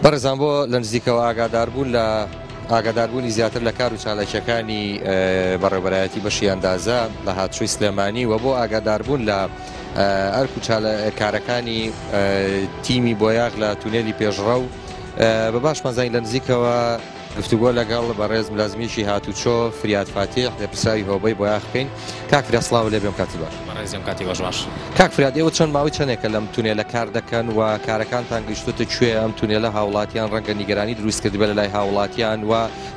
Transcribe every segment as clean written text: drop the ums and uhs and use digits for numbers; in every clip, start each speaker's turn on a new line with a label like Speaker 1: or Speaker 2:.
Speaker 1: بەڕێزان بۆ لە نزیکەوە ئاگاداربوون لە ئاگاداربوونی زیاتر لە کار و چالاکیەکانی بەڕێوبەرایەتی بەشی ئەندازە لە هاتچۆی سلێمانی و بۆ ئاگاداربوون لە ئەرک و کارەکانی تیمی بۆیاغ لە تونێلی پێشڕەو بە باشمان زانین لە نزیکەوە گفتوگۆ لەگەڵ بەڕێز ملازمیکی هاتوچۆ فریاد فاتیح لێپرسراوی هۆبەی بۆیاخ بکەین. کاک فریاد سڵاو لێ بێم کاتی باش.
Speaker 2: بەڕێزیم کاتی باش باش.
Speaker 1: کاک فریاد ئێوە چەند ماوەی چەندێکە لەم تونێلە کار دەکەن و کارەکانتان گەیشتۆتە کوێ؟ ئەم تونێلە هاوڵاتیان ڕەنگە نیگەرانی دروست کردبێ لە لای هاوڵاتیان و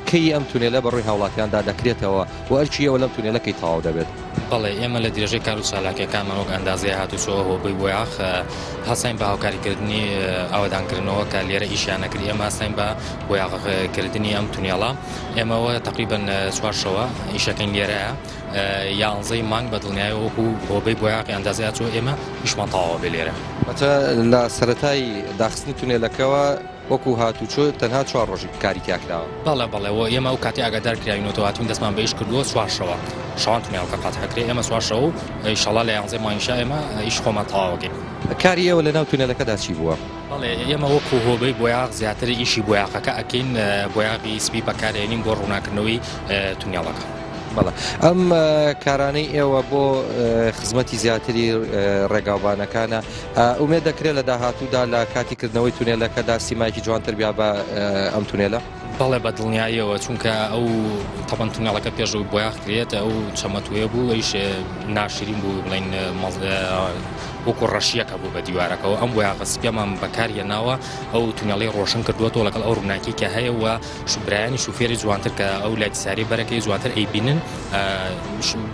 Speaker 1: کەی ئەم تونێلە بە ڕووی هاوڵاتیاندا دەکرێتەوە و ئەرکی ئێوە لەم تونێلە کەی تەواو دەبێت؟
Speaker 2: بەڵێ ئێمە لە درێژەی کار و چالاکیەکانمان وەک ئەندازەی هاتوچۆ هۆبەی بۆیاخ هەستاین بە هاوکاریکردنی ئاوەدانکردنەوە کە لێرە ئیشیان نەکرد ئێمە هەستاین بە بۆیاخکردنی ئەم تونێڵە ئێمەوە تقریبن چوار شەوە ئیشەکەین لێرەیە یانزەی مانگ بە دڵنیایەوە وەکو هۆبەی بۆیاقی ئەندازەی هاتوچۆ ئێمە ئیشمان تەواوە بێ لێرە.
Speaker 1: واتە لە سەرەتای داخستنی تونێلەکەوە وەکو هاتوچۆ تەنها چوار ڕۆژی کاری تیا کراوە.
Speaker 2: بەڵێ بەڵێ وە ئێمە ئەو کاتی ئاگادار کراوینەوە هاتوین دەستمان بە ئیش کردووە چوار شەوە شەوان تونێڵەکە قەتع کرێ ئێمە چوار شەو و ئیشەڵا لە یانزەی مانگیشا ئێمە ئیش خۆمان تەواوەکەین.
Speaker 1: کاری ئێوە لە ناو تونێلەکەدا چی بووە؟
Speaker 2: بەڵێ ئێمە وەکو هۆبەی بۆیاغ زیاتر ئیشی بۆیاقەکە ئەکەین بۆیاغی سپی بەکارئێنین بۆ ڕووناکردنەوەی تونێڵەکە.
Speaker 1: بەڵێ ئەم کارانەی ئێوە بۆ خزمەتی زیاتری ڕێگاوبانەکانە ئومێد دەکرێت لە داهاتوودا لە کاتی کردنەوەی تونێلەکەدا سیمایەکی جوانتر بیا بە ئەم تونێلە؟
Speaker 2: بەڵێ بە دڵنیاییەوە چونکە ئەو تەبەن تونێڵەکە پێشەوەی بۆیاخ کرێت ئەو چەمەتوێ بوو ئەیش ناشرین بوو بڵین وەکو ڕەشیەکە بوو بە دیوارەکەەوە ئەم بۆیاغە سپیەمان بەکارهێناوە ئەو تونێڵی ڕۆشن کردووەتەوە لەگەڵ ئەو ڕووناکی کە هەیە و برایانی شوفێری جوانتر کە ئەو لایتی ساری بەرەکەی جوانتر ئەیبینن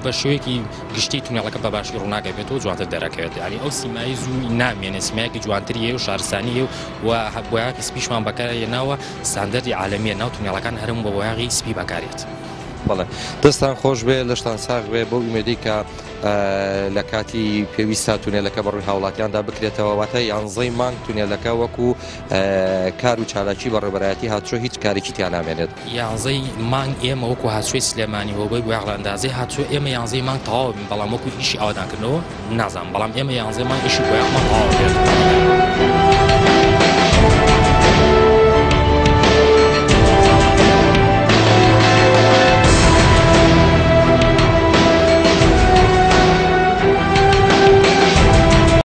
Speaker 2: بە شێوەیەکی گشتی تونێڵەکە بە باشی ڕووناک ئەبێتەوە جوانتر دەرەکەوێت یعنی ئەو سیمایی زوو نامێنێ سیمایەکی جوانتری هەیە و شارستانی هەیە و بۆیاغی سپیشمان بەکارهێناوە ستاندەردی عالەمیە ناو تونێڵەکان هەرم بە بۆیاغی سپی بەکارێت.
Speaker 1: بەڵێ دەستان خۆش بێ لەشتان ساغ بێ بەو ئومێدەی کە لە کاتی پێویستا تونێلەکە بەڕووی هاوڵاتیاندا بکرێتەوە واتە یانزەی مانگ تونێلەکە وەکو کار و چالاکی بەڕێوەبەرایەتی هاتوچۆ هیچ کارێکی تیا نامێنێت.
Speaker 2: یانزەی مانگ ئێمە وەکو هاتوچۆی سلێمانی و بۆی بۆیاغ لە ئەندازەی هاتوچۆ ئێمە یانزەی مانگ تەواو بین بەڵام وەکو ئیشی ئاوەدانکردنەوە نازانم بەڵام ئێمە یانزەی مانگ ئیشی بۆیاغمان تەواو بێت.